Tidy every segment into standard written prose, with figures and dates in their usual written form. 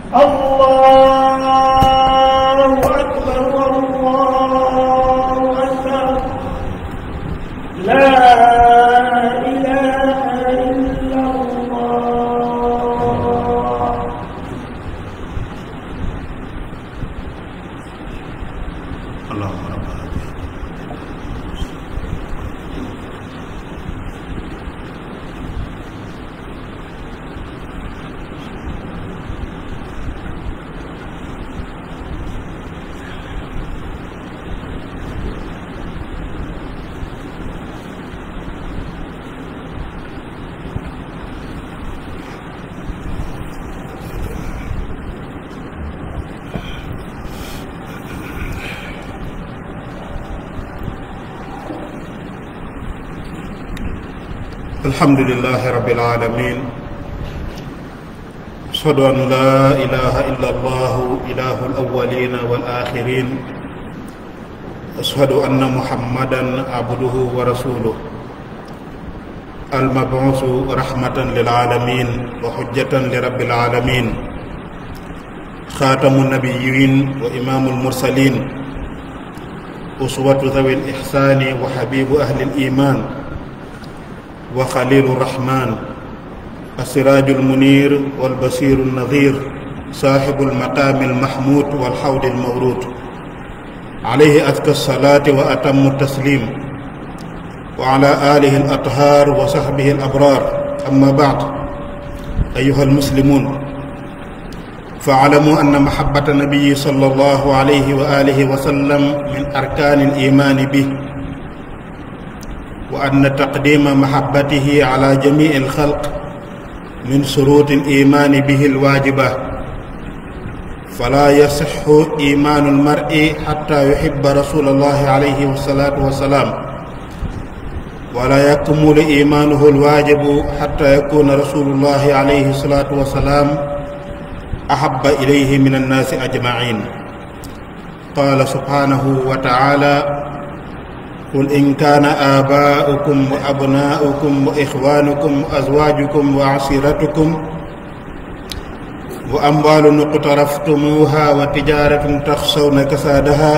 الله أكبر الله أكبر لا إله إلا الله. اللهم رب الحمد لله رب العالمين أشهد أن لا إله إلا الله إله الأولين والآخرين أشهد أن محمدا عبده ورسوله المبعوث رحمة للعالمين وحجة لرب العالمين خاتم النبيين وإمام المرسلين أسوة ذوي الإحسان وحبيب أهل الإيمان وخليل الرحمن السراج المنير والبصير النذير صاحب المقام المحمود والحوض المورود عليه أزكى الصلاة وأتم التسليم وعلى آله الأطهار وصحبه الأبرار. أما بعد أيها المسلمون فاعلموا أن محبة النبي صلى الله عليه وآله وسلم من أركان الإيمان به وأن تقديم محبته على جميع الخلق من شروط الإيمان به الواجبة فلا يصح إيمان المرء حتى يحب رسول الله عليه الصلاة والسلام ولا يكمل إيمانه الواجب حتى يكون رسول الله عليه الصلاة والسلام أحب إليه من الناس أجمعين. قال سبحانه وتعالى قل إن كان آباؤكم وأبناؤكم وإخوانكم وأزواجكم وعشيرتكم وأموال اقترفتموها وتجارة تخشون كسادها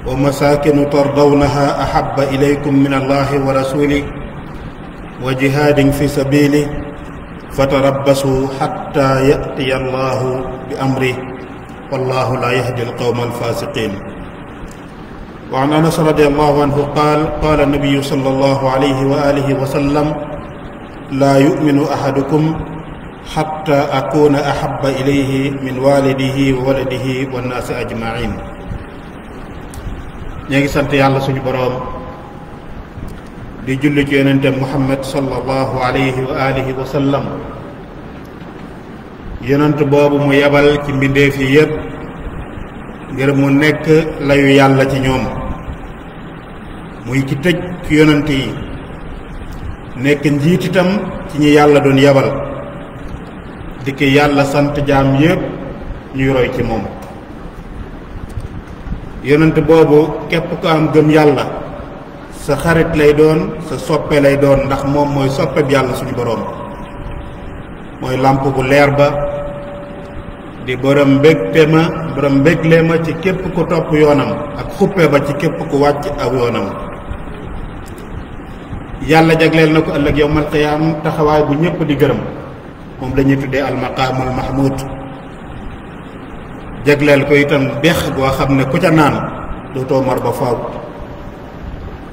ومساكن ترضونها أحب إليكم من الله ورسوله وجهاد في سبيله فتربصوا حتى يأتي الله بأمره والله لا يهدي القوم الفاسقين. وعن أنس رضي الله عنه قال قال النبي صلى الله عليه وآله وسلم لا يؤمن أحدكم حتى أكون أحب إليه من والده وولده والناس أجمعين. ñi sant yàlla suñu boroom di julli ci yonente Muhammad sallallahu alayhi wa alihi wa sallam yonent boobu mu yebal ci mbindeef yi yépp ngir mu nekk layu yàlla ci ñoom muy ci tëj ci yonent yi nekk njiit itam ci ñi yàlla doon yebal di ki yàlla sant jaam yépp ñuy roy ci moom. yonent boobu képp ko am gëm yàlla sa xarit lay doon sa soppe lay doon ndax moom mooy soppeb yàlla suñu boroom mooy làmp bu leer ba di borom mbégte ma borom mbégle ma ci képp ku topp yoonam ak xuppe ba ci képp ku wàcc aw yoonam. yàlla jagleel na ko ëllëg yawmal qiyaam taxawaay bu ñépp di gërëm moom lañuy tuddee almaqaamul mahmud jagleel ko itam dex goo xam ne ku ca naan dootoo mar ba faaw.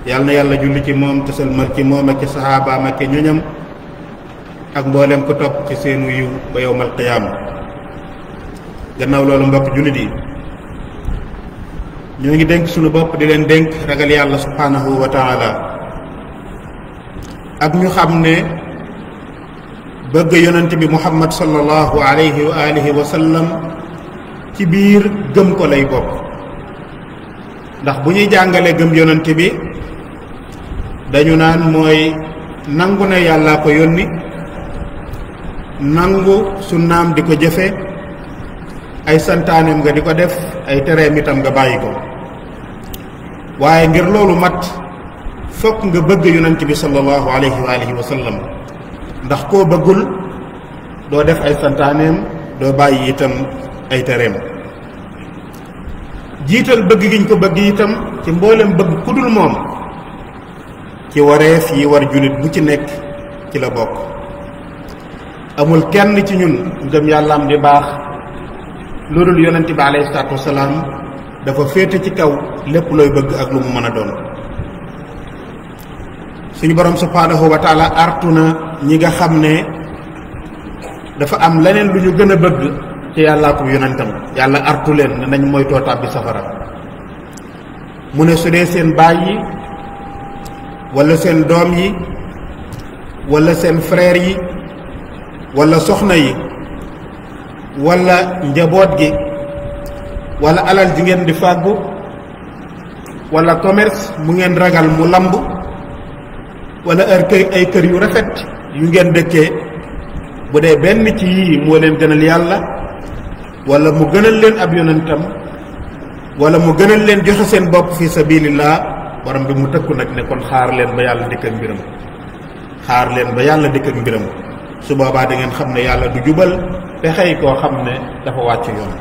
yàlla na yàlla julli ci moom te sëlmal ci moom ak ci saxaabaam ak ñoñam ak mboolem ko topp ci seenu yiw ba yawmal qiyaam. gannaaw loolu mbokk jullit yi ñoo ngi dénk suñu bopp di leen dénk ragal yàlla subhanahu wa taala ak ñu xam ne bëgg yonent bi muhammad sallallahu alayhi wa alihi wa sallam ci biir gëm ko lay bokk ndax bu ñuy jàngalee gëm yonent bi dañu naan mooy nangu ne yàllaa ko yónni nangu sunnaam di ko jëfe ay santaaneem nga di ko def ay tereem itam nga bàyyi ko waaye ngir loolu mat fokk nga bëgg yonent bi sallallahu alayhi wa alihi wa sallam ndax koo bëggul doo def ay santaaneem doo bàyyi itam ay tereem. jiital bëgg giñ ko bëgg itam ci mboolem bëgg ku dul moom ci wareef yi war jullit bu ci nekk ci la bokk. amul kenn ci ñun ngëm yàllaam di baax loolu yonent bi alayhi salaatu wasalaam dafa féete ci kaw lépp looy bëgg ak lu mu mën a doon. suñu borom subhaanahu wa taala artu na ñi nga xam ne dafa am leneen lu ñu gën a bëgg ci yàllaa ko yonentam. yàlla artu leen ne nañ moytoo tàbbi safara. mu ne su dee seen baay yi wala seen doom yi wala seen frère yi wala soxna yi wala njaboot gi wala alal ji ngeen di fàggu wala commerce mu ngeen ragal mu lamb wala ay kër yu rafet yu ngeen dëkkee bu dee benn ci yii moo leen gënal yàlla wala mu gënal leen ab yonentam wala mu gënal leen joxe seen bopp fi sabilillah borom bi mu tëkku nag ne kon xaar leen ba yàlla dikk ak mbiram. xaar leen ba yàlla dikk ak mbiram su boobaa da ngeen xam ne yàlla du jubal pexey koo xam ne dafa wàcc yoon.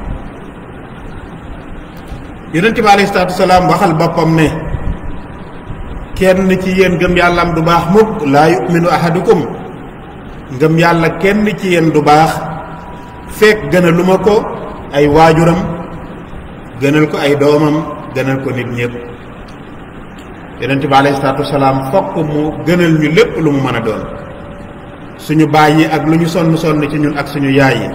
yonent bi alayhi salaatu wasalaam waxal boppam ne kenn ci yéen gëm yàllaam du baax mukk laa yuminu ahadukum ngëm yàlla kenn ci yéen du baax fekk gënalu ma ko ay waajuram gënal ko ay doomam gënal ko nit ñëpp. yonent bi alayhi salaatu wasalaam fokk mu gënal ñu lépp lu mu mën a doon. suñu baay yi ak lu ñu sonn sonn ci ñun ak suñu yaay yi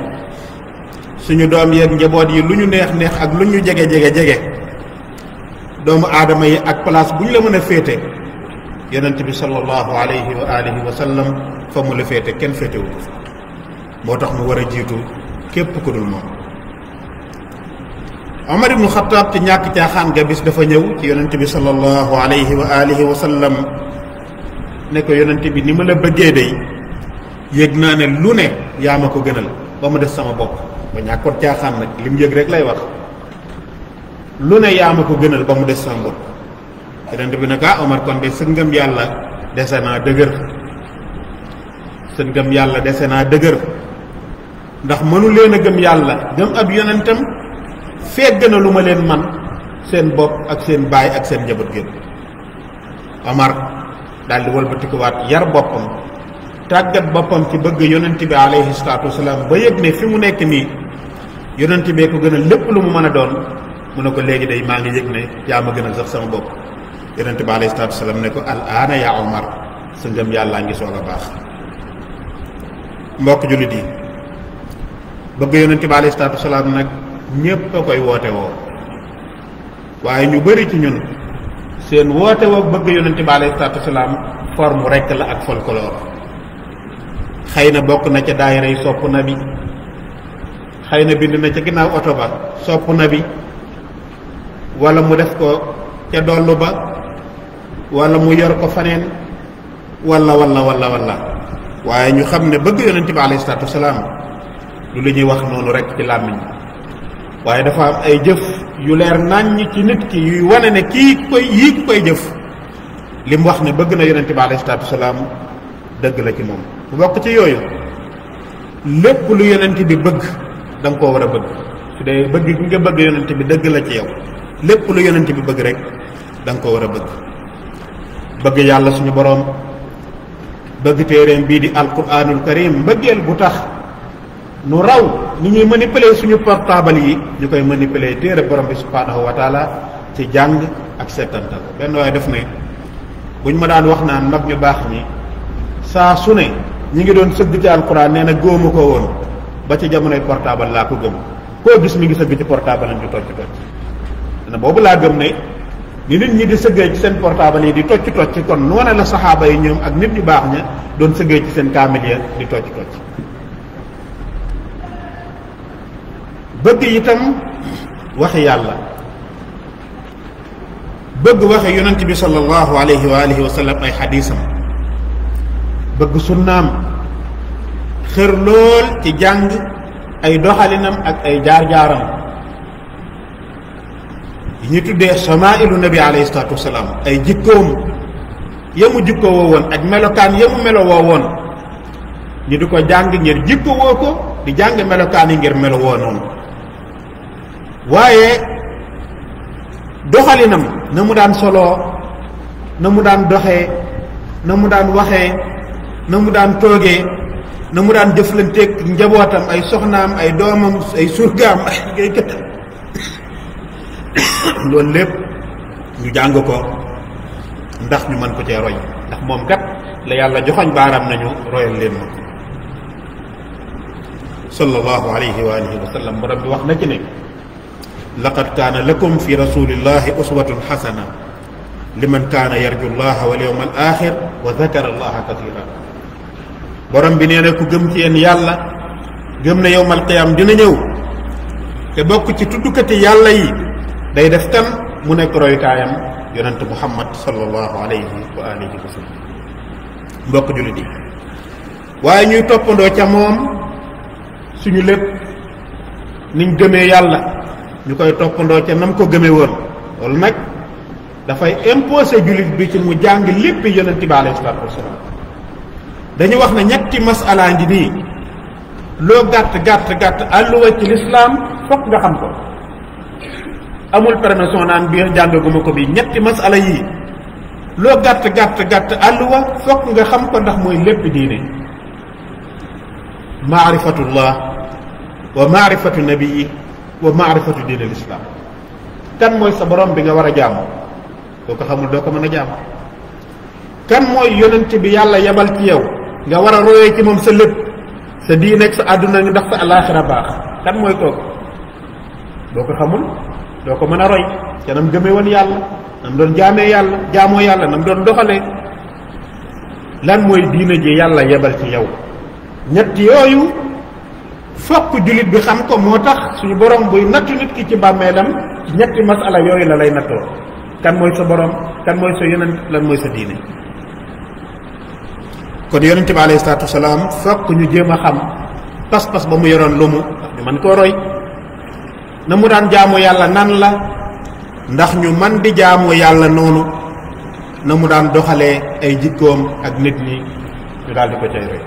suñu doom yi ak njaboot yi lu ñu neex neex ak lu ñu jege jege jege doomu aadama yi ak place bu ñu la mën a féete yonent bi sallallahu alayhi wa alihi wa sallam fa mu la féete kenn féetewu ko fa moo tax mu war a jiitu képp ku dul moom. Omar ibnu Xattaab ci ñàkk caaxaan ga bis dafa ñëw ci yonent bi sallallahu alayhi wa alihi wa sallam ne ko yonent bi ni ma la bëggee day yëg naa ne lu ne yaa ma ko gënal ba mu des sama bopp. ba ñàkkoon caaxaan nag li mu yëg rek lay wax lu ne yaa ma ko gënal ba mu des sama bopp. yonent bi nag Omar kon de sa ngëm yàlla dese naa dëgër sa ngëm yàlla dese naa dëgër ndax mënu leen a gëm yàlla gëm ab yonentam feeg gëna lu ma leen man seen bopp ak seen baay ak seen njaboot gépp. Omar daal di walbatikuwaat yar boppam tàggat boppam ci bëgg yonent bi alayhi salaatu wasalaam ba yëg ne fi mu nekk nii yonent bee ko gënal lépp lu mu mën a doon mu ne ko léegi day maa ngi yëg ne yaa ma gënal sax sama bopp. yonent bi alayhi salaatu wasalaam ne ko al aana yaa Omar sa ngëm yàllaa ngi soog a baax. mbokk jullit yi bëgg yonent bi alayhi salaatu wasalaam nag ñépp a koy woote woo waaye ñu bari ci ñun seen woote woo bëgg yonent bi alayhi salaatu wasalaam forme rekk la ak folklore. xëy na bokk na ca daayira yi sopp na bi xëy na bind na ca ginnaaw oto ba sopp na bi wala mu def ko ca dollu ba wala mu yor ko faneen wala waaye ñu xam ne bëgg yonent bi alayhi salaatu wasalaam lu li ñuy wax noonu rek ci làmmiñ waaye dafa am ay jëf yu leer naññ ci nit ki yuy wane ne ku koy jëf li mu wax ne bëgg na yonent bi alayhi salaatu wasalaam dëgg la ci moom. bu bokk ci yooyu lépp lu yonent bi bëgg da nga koo war a bëgg su dee bëgg gi nga bëgg yonent bi dëgg la ci yow lépp lu yonent bi bëgg rek da nga koo war a bëgg. bëgg yàlla suñu boroom bëgg téereem bii di alquranul karim mbëggeel bu tax nu raw ni ñuy manipuler suñu portable yi ñu koy manipuler téere borom bi subhanahu wa taala ci jàng ak settantal. benn waaye def ne buñ ma daan wax naan mag ñu baax ñi saa su ne ñi ngi doon sëgg ci alquran nee na góomu ko woon ba ci jamonoy portable laa ko gëm koo gis mi ngi sëgg ci portable am di tocc dana boobu laa gëm ne ni nit ñi di sëggee ci seen portable yi di tocc kon noone la saxaaba yi ñoom ak nit ñu baax ña doon sëggee ci seen kaamil ya di tocc bëgg itam waxi yàlla bëgg waxe yonent bi sallallahu alayhi wa alihi wa sallam ay xadiisam bëgg sunnaam xër lool ci jàng ay doxalinam ak ay jaar-jaaram yi ñu tuddee samailu nabi alayhi salaatu wasalaam ay jikkoom yamu jikko woo woon ak melokaan yamu melo woo woon ñu di ko jàng ngir jikko woo ko di jàng melokaan yi ngir melo woo noonu waaye doxalinam na mu daan soloo na mu daan doxee na mu daan waxee na mu daan toogee na mu daan jëflanteeg njabootam ay soxnaam ay doomam ay surgaam ay liggéeykatam loolu lépp ñu jàng ko ndax ñu mën ko cee roy ndax moom kat la yàlla joxoñ baaram nañu royal leen ma sallallahu alayhi wa alihi wa sallam borom bi wax na ci ne laqad kaana lakum fi rasulillahi uswatun xasana liman kaana yarju llaha wal yawma al axir wa dakara allaha kathira borom bi nee na ku gëm ci yéen yàlla gëm na yawmal qiyaam dina ñëw te bokk ci tuddukati yàlla yi day def kan mu nekk royukaayam yonent muhammad sallallahu alayhi wa alihi wa sallam mbokk jullit yi waaye ñuy toppandoo ca moom suñu lépp niñ gëmee yàlla ñu koy toppandoo ca nam ko gëmee woon loolu nag dafay imposer jullit bi ci mu jàng lépp yonent bi alayhi salaatu wasalaam dañu wax ne ñetti masala ngi nii loo gàtt gàtt gàtt àlluwa ci lislaam fokk nga xam ko amul permission naan biir jàngaguma ko bi ñetti masala yii loo gàtt gàtt gàtt àlluwa fokk nga xam ko ndax mooy lépp diine maarifatullah wa maarifatu nabii wa maarifatu diine lislaam kan mooy sa borom bi nga war a jaamu doo ko xamul doo ko mën a jaamu kan mooy yonent bi yàlla yebal ci yow nga war a royee ci moom sa lépp sa diine ak sa àdduna ndax sa alaaxira baax kan mooy kooku doo ko xamul doo ko mën a roy te nam gëmee woon yàlla nam doon jaamee yàlla jaamoo yàlla nam doon doxalee lan mooy diine ji yàlla yebal ci yow ñett yooyu fokk jullit bi xam ko moo tax suñu borom buy nattu nit ki ci bàmmeelam ci ñetti masala yooyu la lay nattoo kan mooy sa borom kan mooy sa yonent lan mooy sa diine kon yonent bi alayhi salaatu wasalaam fokk ñu jéem a xam pas-pas ba mu yoroon lu mu ñu mën koo roy na mu daan jaamu yàlla nan la ndax ñu man di jaamu yàlla noonu na mu daan doxalee ay jikkoom ak nit ñi ñu daal di ko cay roy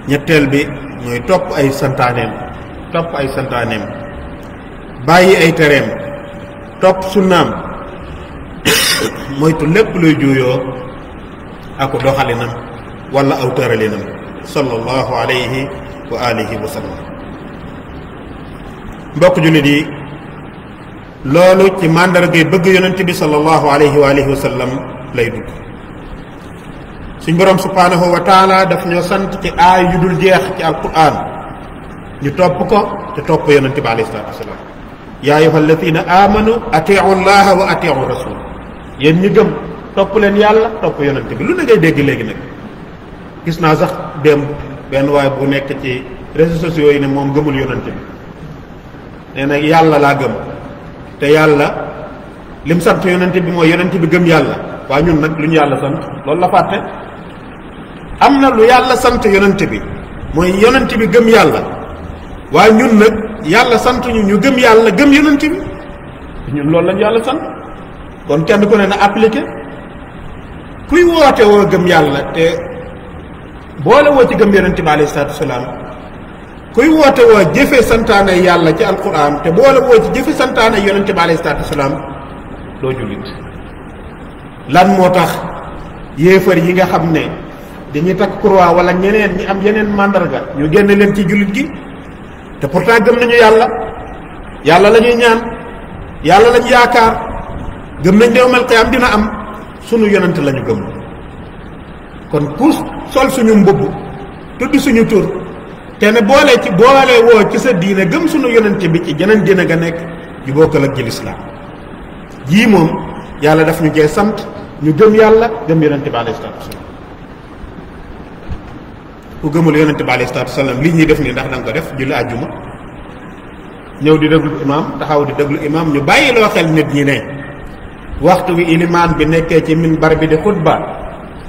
ñetteel bi mooy topp ay santaaneem bàyyi ay tereem topp sunnaam moytu lépp luy juuyoo aku doxalinam wala aw tëralinam sallallahu alayhi wa alihi wa sallam mbokk jullit yi loolu ci màndargay bëgg yonent bi sallallahu alayhi wa alihi wa sallam lay dugg suñ boroom subhaanahu wa taala daf ñoo sant ci aay yu dul jeex ci alquran ñu topp ko te topp yonent bi alayhi salaatu wasalaam yaa ayyuha alladina amanu atiu llaha wa atiu rasul yéen ñi gëm topp leen yàlla topp yonent bi lu ne ngay dégg léegi nag gis naa sax démb benn waay bu nekk ci réseaux sociaux yi ne moom gëmul yonent bi nee na yàlla laa gëm te yàlla lim sant yonent bi mooy yonent bi gëm yàlla waaye ñun nag lu ñu yàlla sant loolu la fàtte am na lu yàlla sant yonent bi mooy yonent bi gëm yàlla waaye ñun nag yàlla sant ñu gëm yàlla gëm yonent bi ñun loolu lañu yàlla sant kon kenn ku ne na appliqué kuy woote woo gëm yàlla te boole woo ci gëm yonent bi alayhi salaatu wasalaam kuy woote woo jëfe santaane yàlla ci alquran te boole woo ci jëfe santaane yonent bi alayhi salaatu wasalaam doo jullit lan moo tax yéefar yi nga xam ne dañuy takk croix wala ñeneen ñi am yeneen màndarga ñu génn leen ci jullit gi te pourtant gëm nañu yàlla yàlla la ñuy ñaan yàlla lañu yaakaar gëm nañ yawmal qiyaam dina am sunu yonent lañu gëm kon ku sol suñu mbubb tudd suñu tur te ne boole woo ci sa diine gëm sunu yonent bi ci jeneen diine nga nekk ju bokkal ak ji lislaam jii moom yàlla daf ñu cee sant ñu gëm yàlla gëm yonent bi alayhi salaatu wasalaam ku gëmul yonent bi alayhi salaatu wasalaam lii ñuy def nii ndax da nga ko def julli àjjuma ñëw di déglu imaam taxaw di déglu imaam ñu bàyyi loo xel nit ñi ne waxtu wi ilimaan bi nekkee ci minbar bi di xutba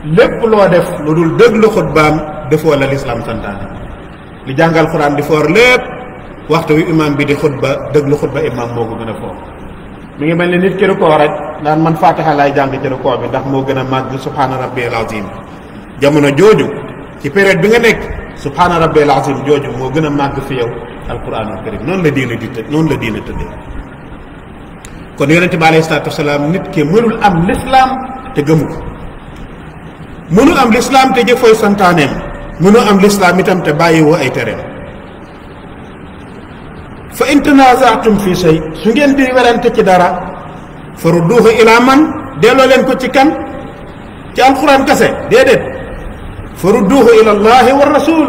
lépp loo def lu dul déglu xutbaam defoo la lislaam santaane li jàngal xuraan di foor lépp waxtu wi imaam bi di xutba déglu xutba imaam moo ko gën a foor mi ngi mel ni nit ki rukoo rek naan man fatiha laay jàng ci rukoo bi ndax moo gën a màgg subhaana rabbiyal azim jamono jooju ci période bi nga nekk subhaana rabbil azim jooju moo gën a màgg fi yow alquranul karim noonu la diine di noonu la diine tëddee. kon yonente bi alayhi salaatu wasalaam nit ki mënul am lislaam te gëmu ko, mënul am lislaam te jëfooy santaaneem, mënul am lislaam itam te bàyyiwoo ay tereem. fa in tanaza'tum fi shay, su ngeen di werante ci dara, farudduhu ila man, delloo leen ko ci kan? ci alquran kase? déedéet. farudduhu ila allahi wa rasul,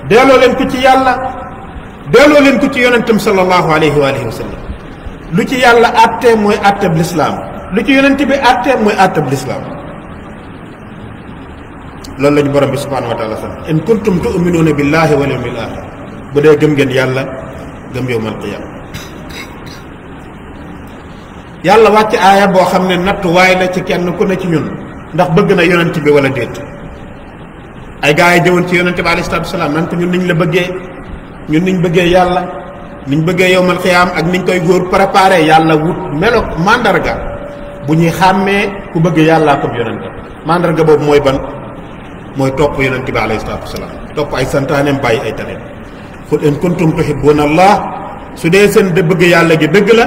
delloo leen ko ci yàlla, delloo leen ko ci yonentam sallallahu alayhi wa alihi wa sallam. lu ci yàlla àtte mooy àtteb lislaam, lu ci yonent bi àtte mooy àtteb lislaam. loolu lañu borom bi subhanahu wa taala sant in kuntum tu'minuuna billahi wal yawmil axir, bu dee gëm ngeen yàlla gëm yawmal qiyaama. yàlla wàcc aaya boo xam ne nattuwaay la ci kenn ku ne ci ñun, ndax bëgg na yonent bi wala déet. ay gaa yi jëwoon ci yonent bi alayhi salaatu wasalaam nan ko ñun niñ la bëggee, ñun niñ bëggee yàlla, niñ bëggee yawmal qiyaam ak niñ koy góor préparé. yàlla wut melo mandarga bu ñuy xàmmee ku bëgg yàllaa ko yonent. mandarga boobu mooy ban? mooy topp yonent bi alayhi salaatu wasalaam, topp ay santaaneem bàyyi ay tareem. qul in kuntum tuhibbuuna allah, su dee seen bëgg yàlla gi dëgg la,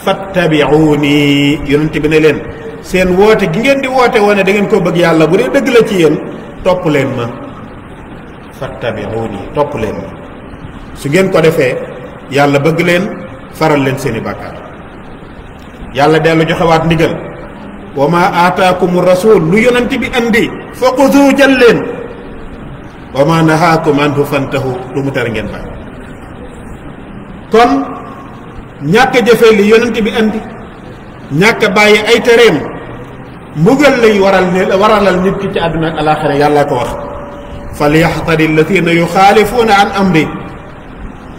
fattabi'uuni, yonent bi ne leen seen woote gi ngeen di woote woone da ngeen koo bëgg yàlla bu dee dëgg la ci yéen, topp leen ma. fattabi'uuni, topp leen ma. su ngeen ko defee yàlla bëgg leen, faral leen seeni bàkkaar. yàlla dellu joxewaat ndigal, wa ma aataakumu rasul, lu yonent bi andi fa xudu jël leen, wa ma nahaakum anhu fantahu, lu mu tere ngeen bàyyi. kon ñàkk a jëfee li yonent bi andi, ñàkk a bàyyi ay tereem, mbugal lay waralal nit ki ci àdduna ak alaaxira. yàlla ko wax, falyaxtari alladina yuxaalifuuna an amri,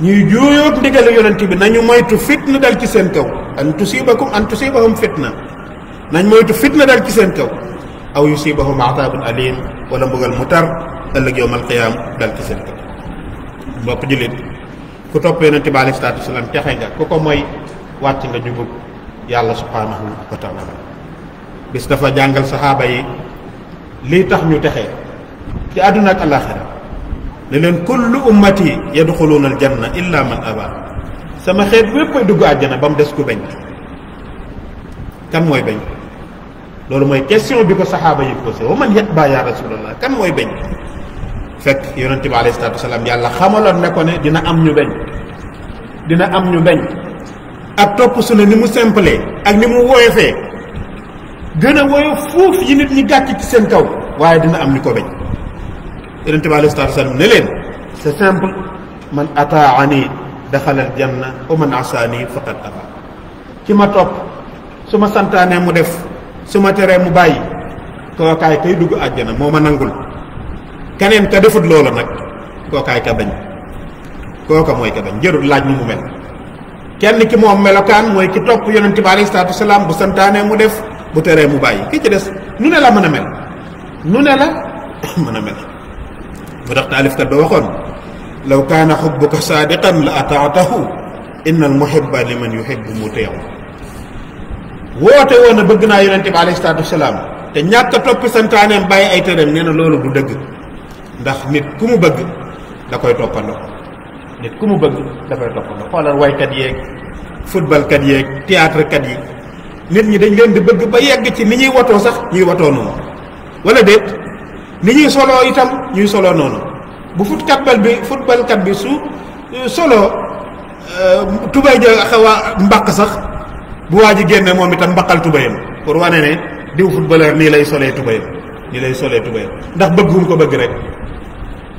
ñuy juuyoog ndigalu yonent bi nañu moytu fitna dal ci seen kaw, an tusibahum fitna, nañ moytu fitna dal ci seen kaw, aw yusibahum adabun alim, wala mbugal mu tar ëllëg yawmal qiyaam dal ci seen kaw. mbokk jullit, ku topp yonent bi alayhi salaatu wasalaam texe nga, ku ko mooy wàcc nga jubub yàlla subhanahu wa taala. bis dafa jàngal saxaaba yi lii tax ñu texe ci àdduna ak alaxira ne leen kullu ummati yadxuluuna aljanna illa man aba, sama xeet wépp ay dugg àjjana ba mu des ku bañ. kan mooy bañ? loolu mooy question bi ko saxaaba yi posé, wa man yatba ya rasulallah, kan mooy bañ? fekk yonente bi alayhi salaatu wasalaam yàlla xamaloon ne ko ne dina am ñu bañ, dina am ñu bañ. ak topp su ne ni mu simple ak ni mu woyofee, gën a woyof fuuf yi nit ñi gàcc ci seen kaw, waaye dina am ñu ko bañ. yonente bi alayhi salaatu wasalaam ne leen c'est simple, man ataani daxala al janna wa man asaani faqad aba. ki ma topp su ma santaanee mu def, su ma teree mu bàyyi, kookaay kay dugg àjjana, moo ma nangul. keneen ka defut loolu nag, kookaay ka bañ. kooka mooy ka bañ, jërul laaj nu mu mel. kenn ki moom melokaan mooy ki topp yonent bi alayhi salaatu wasalaam, bu santaanee mu def, bu teree mu bàyyi. ki ci des nu ne la mën a mel, nu ne la mën a mel. bu tax taalifkat ba waxoon, law kaana xubbuka saadiqan la ataatahu, inna al muhibba liman yuhibbu muti'u. woote woon na bëgg naa yonent bi alayhi salaatu wasalaam te ñàkk a toppi santaaneem bàyyi ay tereem, nee na loolu du dëgg. ndax nit ku mu bëgg da koy toppandoo, nit ku mu bëgg da koy toppandoo. xoolal waykat yeeg footballkat yeeg théâtre kat yi, nit ñi dañ leen di bëgg ba yegg ci ni ñuy watoo sax ñuy watoo noonu, wala déet? ni ñuy soloo itam ñuy soloo noonu. bu footballkat bi su soloo tubay ja xaw a mbaq sax, bu waa ji génne moom itam mbaqal tubayam pour wane ne diw footballeur nii lay solee tubayam, nii lay solee tubayam, ndax bëgg mu ko bëgg rek.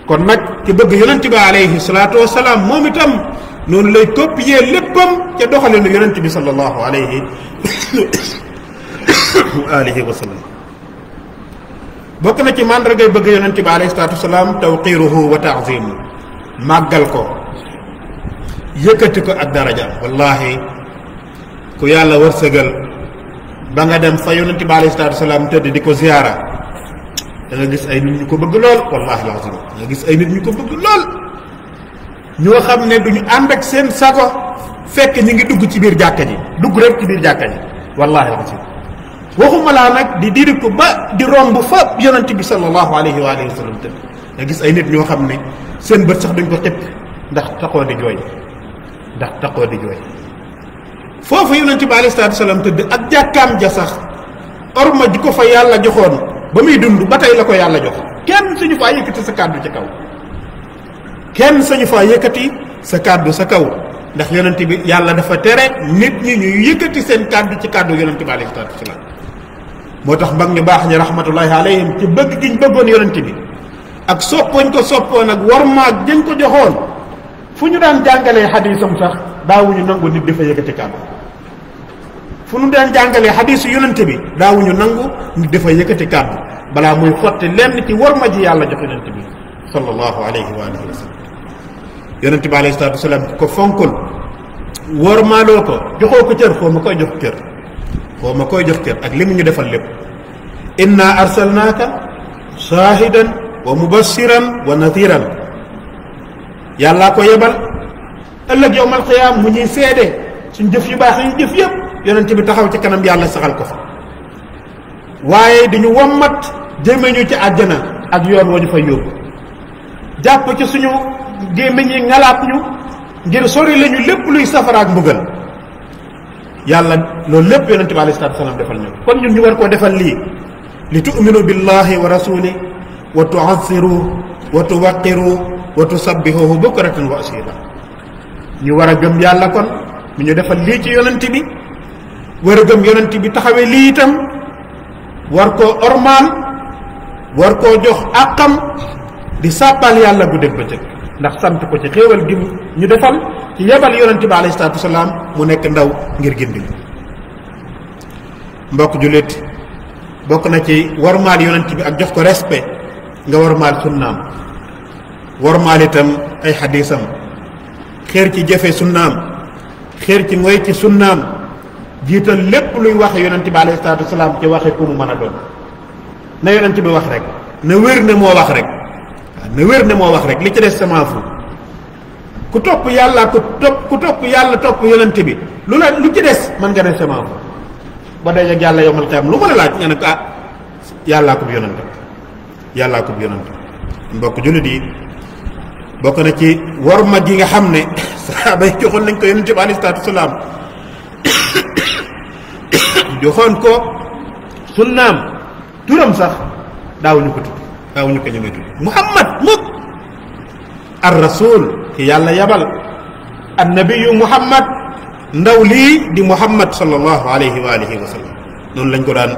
kon nag ki bëgg yonent bi alayhi salaatu wasalaam moom itam noonu lay copier léppam ca doxalinu yonent bi sallallahu alayhi wa alihi wa sallam. bokk na ci màndargay bëgg yonent bi alayhi salaatu wasalaam tawqiruhu wa ta'zimu, màggal ko, yëkkati ko ak daraja. wallahi ku yàlla wërsëgal ba nga dem fa yonent bi alayhi salaatu wasalaam tëdd di ko ziyaara, da nga gis ay nit ñu ko bëgg lool. wallahi lazim da nga gis ay nit ñu ko bëgg lool, ñoo xam ne duñu ànd ak seen sago fekk ñi ngi dugg ci biir jàkka ji, dugg rek ci biir jàkka ji. wallahi lazim waxuma laa nag di diri ko ba di romb fa yonent bi sallallahu alayhi wa sallam tëdd, nga gis ay nit ñoo xam ne seen bët sax duñ ko xëpp ndax taxoo di jooy foofu yonente bi alayhi salaatu salaam tëdd ak jàkkaam ja sax orma ji ko fa yàlla joxoon ba muy dund ba tey la ko yàlla jox kenn suñu faa yëkkati sa kàddu ci kaw kenn sañu faa yëkkati sa kàddu sa kaw ndax yonente bi yàlla dafa tere nit ñi ñuy yëkkati seen kàddu ci kàddu yonente bi alayhi salaatu salaam moo tax mag ñu baax ñi rahmatullahi alayhim ci bëgg giñ bëggoon yonente bi ak soppoñ ko soppoon ak warmaag dañ ko joxoon fu ñu daan jàngalee xadiisam sax daawuñu nangu nit dafa yëkkati kàddu fu ñu daan jàngalee xadiisu yonente bi daawuñu nangu nit dafa yëkkati kàddu balaa muy xotti lenn ci warma ji yàlla jox yonente bi sallallahu alayhi wa alihi wa sallam yonente bi alayhi salaatu wasalaam ko fonkul warmaaloo ko joxoo ko cër foo ma koy jox cër ak li mu ñu defal lépp inna arsalnaaka shaahidan wa mubassiran wa nadiran yàllaa ko yebal ëllëg yowmal qiyaam mu ñuy seede suñ jëf yu baax yi jëf yëpp yonent bi taxaw ci kanam yàlla saxal ko fa waaye dañu wommat jëme ñu ci àjjana ak yoon wa ñu fay yóbbu jàpp ci suñu gémmiñ yi ngalaat ñu ngir sori lañu lépp luy safara ak mbugal yàlla loolu lépp yonent bi alayhi salaatu wa salaam defal ñu kon ñun ñu war koo defal lii li tu'minu billahi wa rasuli wa tu'azziru wa tuwaqqiru wa tusabbihuhu bukratan wa asila ñu war a gëm yàlla kon mu ñu defal lii ci yonent bi war a gëm yonent bi taxawee lii itam war koo ormaal war koo jox àqam di sàbbal yàlla bu dégg bëccëg ndax sant ko ci xéewal gi ñu defal ci yebal yonent bi alayhi salaatu wasalaam mu nekk ndaw ngir gindi mbokk jullit bokk na ci warmaal yonent bi ak jox ko respect nga warmaal sunnaam warmaal itam ay xadiisam xeer ci jëfe sunnaam xeer ci ngoy ci sunnaam jiital lépp luy waxe yonent bi alayhi salaatu wasalaam ci waxe ku mu mën a doon na yonent bi wax rek na wér ne moo wax rek na wér ne moo wax rek li ci des sama fu ku topp yàlla ku topp yàlla topp yonent bi lu ci des mën nga ne sama fu ba dee ak yàlla yowmal qiyaam lu mën a laaj nga ne ko yàllaa ko bu yonent mbokk jullit yi bokk na ci worma gi nga xam ne saxaaba yi joxoon nañ ko yonent bi alayhi salaatu wasalaam joxoon ko sunnaam turam sax daawuñu ko tudd daawuñu ko ñemee tudd muhammad mukk ar rasul ki yàlla yabal an nabiyu muhammad ndaw lii di muhammad sallallahu alayhi wa alihi wa sallam noonu lañ ko daan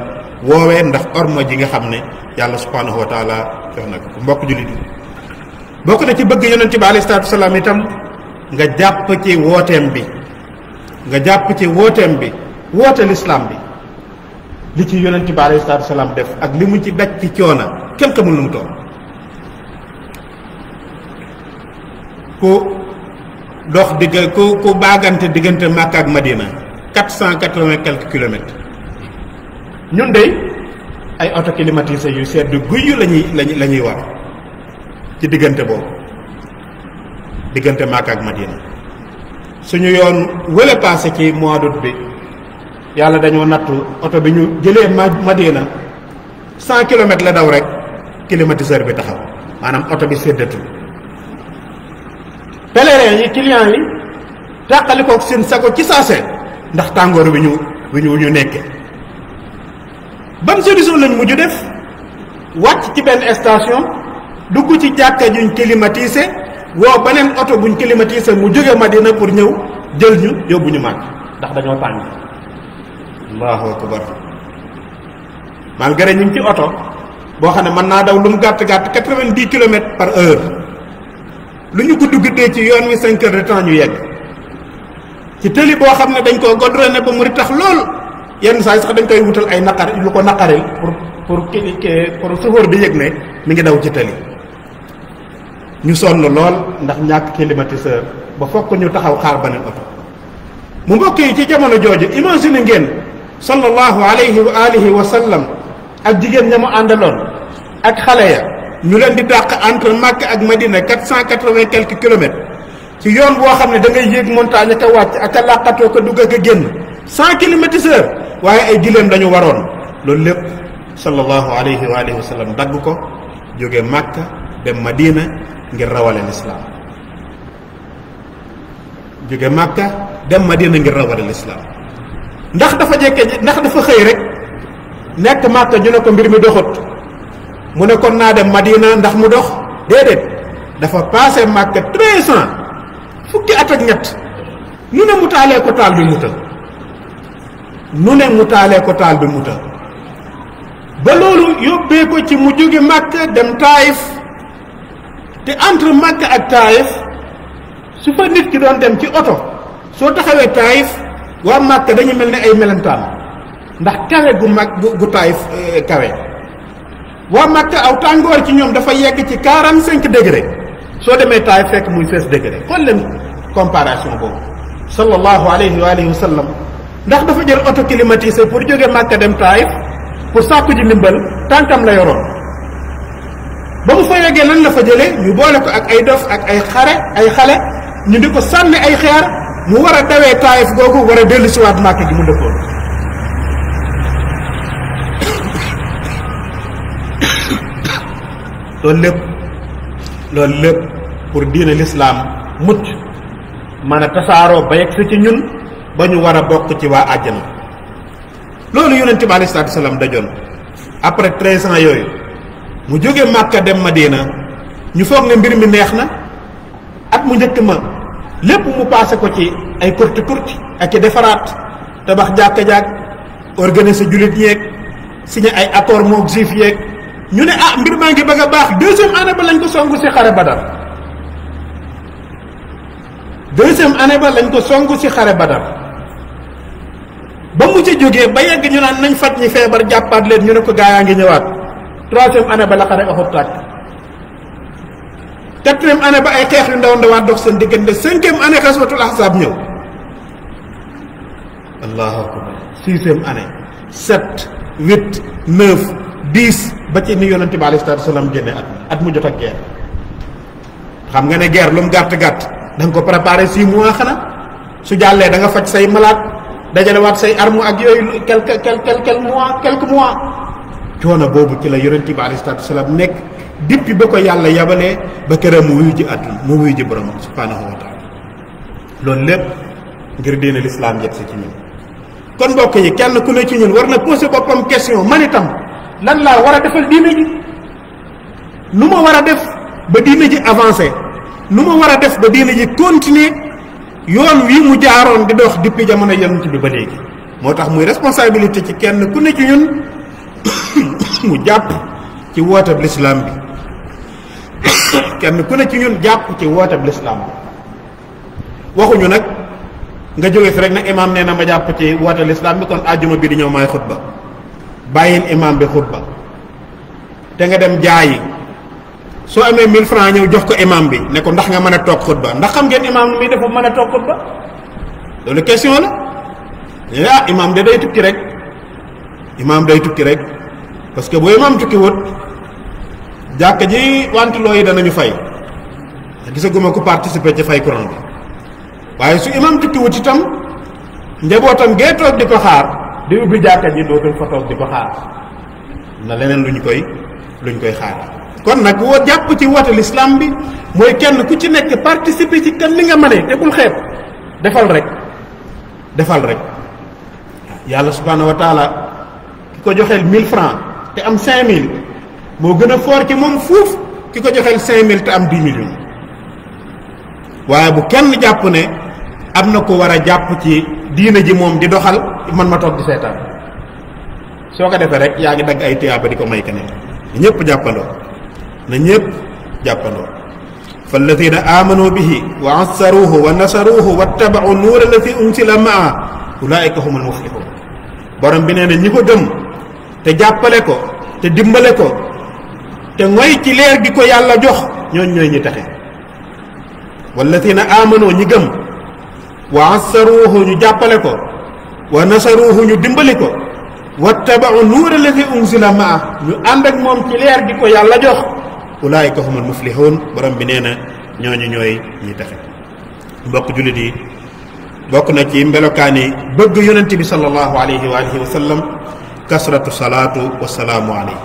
woowee ndax orma ji nga xam ne yàlla subhanahu wa taala jox na ko mbokk jullit yi bokk na ci bëgg yonente bi alayhi salaatu wasalaam itam nga jàpp ci wooteem bi woote lislaam bi li ci yonente bi alayhi salaatu wasalaam def ak li mu ci daj ci coona kenn xamul nu mu toll ku dox ku baagante diggante Makka ak Madina 480 quelques kilomètres ñun de ay auto climatisé yu sedd guyu lañuy war ci diggante boobu diggante Makka ak Madina suñu yoon wële passé ci mois d'août bi yàlla dañoo nattu oto bi ñu jëlee Madina 100 kilomètres la daw rek climatiseur bi taxaw maanaam oto bi seddatul pèlerin yi client yi tàqali ko seen sago ci saase ndax tàngoor wi ñu nekke ban solution lañ mujj def wàcc ci benn station dugg ci jàkka juñ climatisé woo beneen oto buñ climatisé mu jóge Madina pour ñëw jël ñu yóbbu ñu màgg ndax dañoo tàng allahu akbar malgré ñu ngi ci oto boo xam ne mën naa daw lu mu gàtt 90 kilomètres par heure lu ñu guddee ci yoon wi 5 heures de temps ñu yegg ci tëli boo xam ne dañ koo godrone ba mu tax lool yenn saa yi sax dañ koy wutal ay naqar lu ko naqaril pour chauffeur bi yëg ne mi ngi daw ci tëli ñu sonn lool ndax ñàkk climatiseur ba fokk ñu taxaw xaar beneen oto mu mbokk yi ci jamono jooju imagine ngeen sallallahu alayhi wa alihi wa sallam ak jigéen ña mu àndaloon ak xale ya ñu leen di dàq entre Makka ak Madina 480 quelques kilomètres ci yoon boo xam ne da ngay yéeg montagne ak a wàcc ak a làqatoo ko dugg ak a génn 100 climatiseur waaye ay gileem dañu waroon loolu lépp sallallahu alayhi wa alihi wa sallam dagg ko jóge Makka dem Madina ngir rawale lislaam jóge Makka dem Madina ngir rawale lislaam ndax dafa xëy rek nekk Makka ñu ne ko mbir mi doxut mu ne kon naa dem Madina ndax mu dox déedéet dafa passé Makka 13 ans fukki at ak ñett nu ne mu taalee ko taal bi mu ta ba loolu yóbbee ko ci mu jóge Makka dem Taayif te entre Makka ak Taayif su fa nit ki doon dem ci oto soo taxawee Taayif waa Makka dañu mel ne ay melentaan ndax kawe gu Taayif kawe waa Makka aw tàngoor ci ñoom dafa yegg ci 45 degré soo demee Taayif fekk muy 16 degré xool leen comparaison boobu sallallahu alayhi wa alihi wa sallam ndax dafa jël auto climatisé pour jóge Makka dem Taayif pour sàkku ji ndimbal tànkam la yoroon ba mu fa yeggee lan la fa jëlee ñu boole ko ak ay dof ak ay xale ñu di ko sànni ay xeer mu war a dawee Taayif googu war a dellu si waat Makka gi mu dëkkoon loolu lépp pour diine l'islam mucc mën a tasaaroo ba yegg si ci ñun ba ñu war a bokk ci waa àjjana loolu yonent bi alayhi salaatu salaam dajoon après 13 ans yooyu mu jóge Makka dem Madina ñu foog ne mbir mi neex na at mu njëkk ma lépp mu passé ko ci ay kurti ak i defaraat tabax jàkka-jàkk organiser jullit ñeeg signé ay accord mook juif yeeg ñu ne mbir maa ngi bëgg a baax deuxième année ba lañ ko songu ci xare Badar ba mu ci jógee ba yegg ñu naan nañ faj ñi feebar jàppaat leen ñu ne ko gaa yaa ngi ñëwaat troisième année ba la xare Uhud tàkk quatrième année ba ay xeex yu ndaw ndawaat dox seen diggante cinquième année xaswatul ahzab ñëw allahu akbar sixième année 7 8 9 10 ba ci ni yonente bi alayhi salaatu salaam génne at mu jot ak guerre xam nga ne guerre lu mu gàtt da nga ko préparé 6 mois xanaa su jàllee da nga faj say malade dajalewaat say arme ak yooyu quelques mois coono boobu ci la yonente bi alayhi salaatu salaam nekk depuis ba ko yàlla yabalee ba këram mu wuyu ji àdduna mu wuyu ji borom subhanahu wa taala loolu lépp ngir diine l'islam yegg si ci ñun kon mbokk yi kenn ku ne ci ñun war na poser boppam question man itam lan laa war a defal diine ji nu ma war a def ba diine ji avancé nu ma war a def ba diine ji continuer yoon wi mu jaaroon di dox depuis jamono yonent bi ba léegi moo tax muy responsabilité ci kenn ku ne ci ñun mu jàpp ci wootab l'islam bi kenn ku ne ci ñun jàpp ci wootab l'islam bi waxuñu nag nga jóge fi rek ne imam nee na ma jàpp ci wootab l'islam bi kon àjjuma bi di ñëw maay xutba bàyyil imam bi xutba te nga dem jaayi soo amee 1000 francs ñëw jox ko imam bi ne ko ndax nga mën a toog xutba ndax xam ngeen imam mi dafa mën a toog xutba loolu question la imam de day tukki rek parce que boo imam tukki wut jàkk ji wantiloo yi danañu fay gisaguma ku participer ci fay courant bi waaye su imam tukki wut itam njabootam gee toog di ko xaar di ubbi jàkka ji dootul fa toog di ko xaar na leneen luñ koy xaar kon nag woo jàpp ci woote l'islam bi mooy kenn ku ci nekk participer ci kan li nga mënee te bul xeeb defal rek yàlla subhanahu wa taala ki ko joxeel 1000 francs te am 5000 moo gën a fort ci moom fuuf ki ko joxeel 5000 te am 10 millions waaye bu kenn jàpp ne am na ko war a jàpp ci diina ji moom di doxal man ma toog di seetaan soo ko defee rek yaa ngi dagg ay tiyaaba di ko may keneen na ñëpp jàppandoo falladina amanu bihi wa assaruhu wa nasaruhu wattabau nuura allati unsila maa ulaika humul muflihun borom bi nee na ñi ko gëm te jàppale ko te dimbale ko te ngoy ci leer gi ko yàlla jox ñooñ ñooy ñi taxe walladina amanu ñi gëm wa assaruhu ñu jàppale ko wa nasaruhu ñu dimbali ko wattabau nuura allati unsila maa ñu ànd ak moom ci leer gi ko yàlla jox ulaayika humul muflihun borom bi nee na ñooñu ñooy ñi taxe mbokk jullit yi bokk na ci melokaan yi bëgg yonent bi sallallahu alayhi wa alihi wa sallam kasratu salaatu wa salaamu alayhi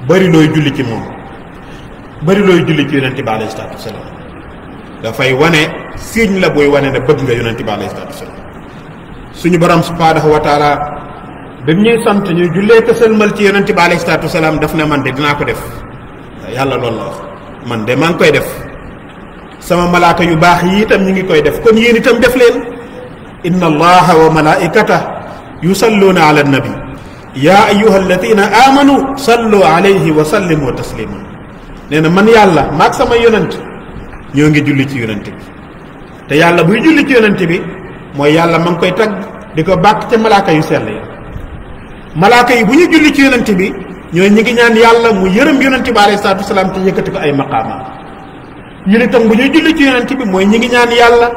bëri looy julli ci moom bari looy julli ci yonent bi alayhi salaatu wasalaam dafay wane signe la booy wane ne bëgg nga yonent bi alayhi salaatu wasalaam. suñu borom subhaanahu wa taala bi ñuy sant ñuy jullee te sëlmal ci yonent bi alayhi salaatu wasalaam daf ne man de dinaa ko def. yàlla loolu la wax man de maa ngi koy def sama malaaka yu baax yi itam ñu ngi koy def kon yéen itam def leen. inna allaha wa malaikatahu yusalluuna ala nabi yaa ayyuha alladina amanu sallu alayhi wa sallimu taslima. nee na man yàlla maag sama yonent ñoo ngi julli ci yonent bi te yàlla buy julli ci yonent bi mooy yàlla ma ngi koy tagg di ko bàkk ca malaaka yu sell yi. malaaka yi bu ñu julli ci yonent bi ñooy ñi ngi ñaan yàlla mu yërëm yonent bi alayhi salaatu wasalaam te yëkkati ko ay maqaama. ñu ne tam bu ñuy julli ci yonent bi mooy ñi ngi ñaan yàlla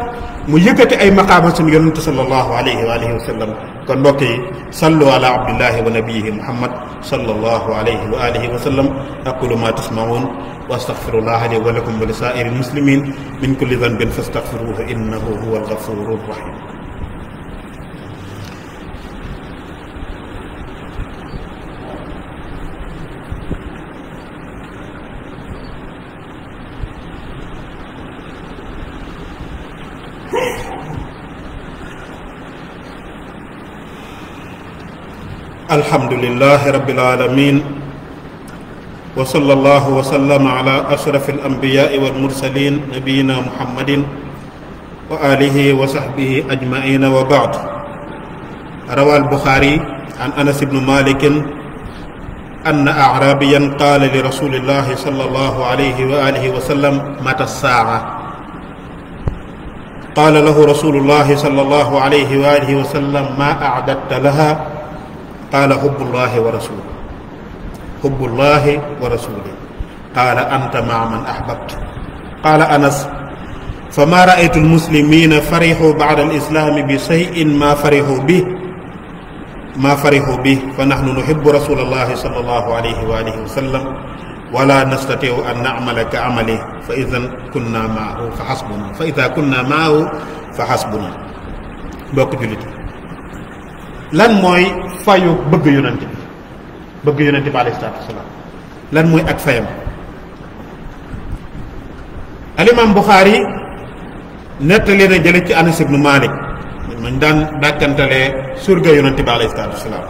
mu yëkkati ay maqaama suñu yonent sallallahu alayhi wa alihi wa sallam. kon mbokk yi sallu ala abdillahi wa nabiyihi muhammad sallallahu alayhi wa alihi wa sallam. aqulu ma tasmaun wa astaghfirullaha li wa lakum wa li saa'iri muslimin min kulli dhanbin fastaghfiruhu innahu huwa al-ghafuru rahim. alhamdulillahi rabbil alamin wa sallallahu wa sallama ala ashrafil anbiya'i wal mursalin nabiyyina muhammadin wa alihi wa sahbihi ajma'in wa ba'd. rawa al-bukhari an anas ibn malik anna a'rabiyan qala li rasulillahi sallallahu alayhi wa alihi wa sallam mata as-sa'a qala lahu rasulullahi sallallahu alayhi wa alihi wa sallam ma a'dadta laha qaala hubbullahi wa rasuluhu hubbullahi wa rasuluhu qaala anta ma'a man ahbabta. qaala anas fama ra'aytu almuslimina farihuu ba'da alislami bi shay'in ma farihuu bih fa nahnu nuhibbu rasulallahi sallallahu alayhi wa alihi wa sallam wala nastati'u an na'mala ka amalihi fa idha kunna ma'ahu fa hasbuna. mbokk jullit lan mooy fayu bëgg yonent bi alayhi salaatu wasalaam lan mooy ak fayam. alimam Buxaari nettali na jële ci Anas ibnu Malik mañ daan dàkkantalee surga yonent bi alayhi salaatu wasalaam.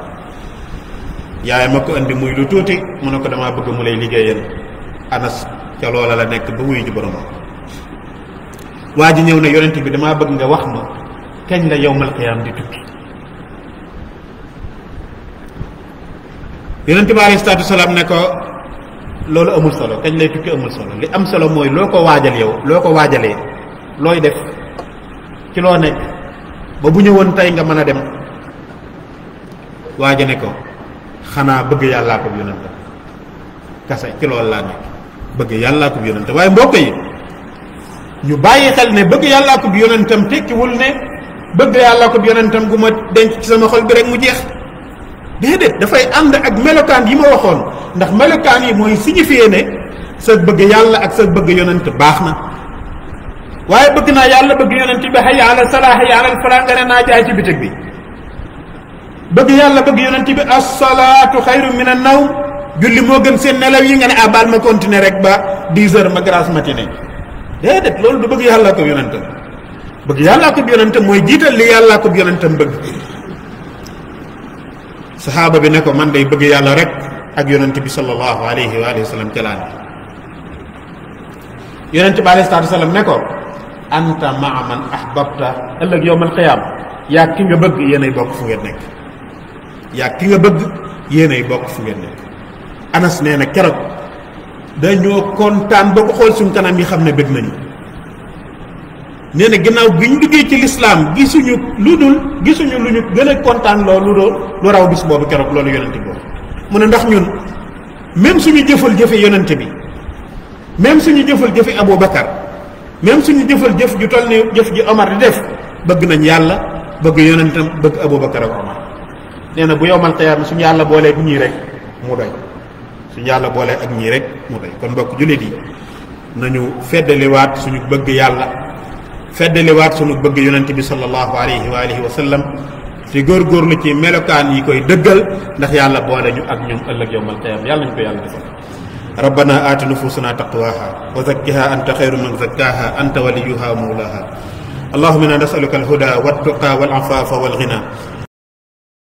yaay ma ko indi muy lu tuuti mu ne ko damaa bëgg mu lay liggéeyal. Anas ca loola la nekk ba wuyu ji borom. waa ji ñëw ne yonent bi damaa bëgg nga wax ma kañ la yawmal qiyaam di tukki. yonent bi alayhi salaatu wasalaam ne ko loolu amul solo kañ lay tukki amul solo li am solo mooy loo ko waajal yow loo ko waajalee looy def ci loo nekk ba bu ñëwoon tey nga mën a dem. waaja ne ko xanaa bëgg yàllaa ko yonentam kase ci loolu laa nekk bëgg yàllaa ko yonentam. waaye mbokk yi ñu bàyyi xel ne bëgg yàllaa ko yonentam tekkiwul ne bëgg yàllaa ko yonentam gu ma denc ci sama xol bi rek mu jeex. déedéet dafay ànd ak melokaan yi ma waxoon ndax melokaan yi mooy signifier ne sa bëgg yàlla ak sa bëgg yonent baax na. waaye bëgg naa yàlla bëgg yonent bi hayya ala salaa hayya ala falaa nga ne naa jaay ci bitig bi. bëgg yàlla bëgg yonent bi as-salaatu xayru min an-nawm julli moo gën seen nelaw yi nga ne baal ma continuer rek ba 10 heures ma grasse matinée. déedéet loolu du bëgg yàlla ko yonentam. bëgg yàlla ko yonentam mooy jiital li yàlla ko yonentam bëgg. saxaaba bi ne ko man day bëgg yàlla rek ak yonent bi sallallahu alayhi wa sallam ca laa ne. yonent bi alayhi salaatu wa salaam ne ko anta maa man ahbabta ëllëg yawmal qiyaam yaa ki nga bëgg yéenay bokk fu ngeen nekk. yaa ki nga bëgg yéenay bokk fu ngeen nekk. Anas nee na keroog dañoo kontaan ba ko xool suñ kanam yi xam ne bëgg nañu. nee na ginnaaw bi ñu duggee ci lislaam gisuñu lu ñu gën a kontaan loolu lu raw bis boobu keroog loolu yonente bi mu ne ndax ñun même suñu jëfal jëfe yonente bi même suñu jëfal jëfe Abu Bakar même suñu jëfal jëf ju toll ni jëf ji Omar di def bëgg nañ yàlla bëgg yonentam bëgg Abu Bakar ak Omar. nee na bu yowmal qiyaama suñu yàlla boolee ak ñii rek mu doy suñu yàlla boolee ak ñii rek mu doy. kon mbokk jullit yi nañu feddaliwaat suñu bëgg yàlla feddaliwaat suñu bëgg yonent bi sallallahu alayhi wa alihi wa sallam te góorgóorlu ci melokaan yi koy dëggal ndax yàlla boole ñu ak ñoom ëllëg yowmal qiyaama yàlla ñu ko yàlla defal. ربنا آت نفوسنا تقواها وزكها أنت خير من زكاها أنت وليها ومولاها اللهم إنا نسألك الهدى والتقى والعفاف والغنى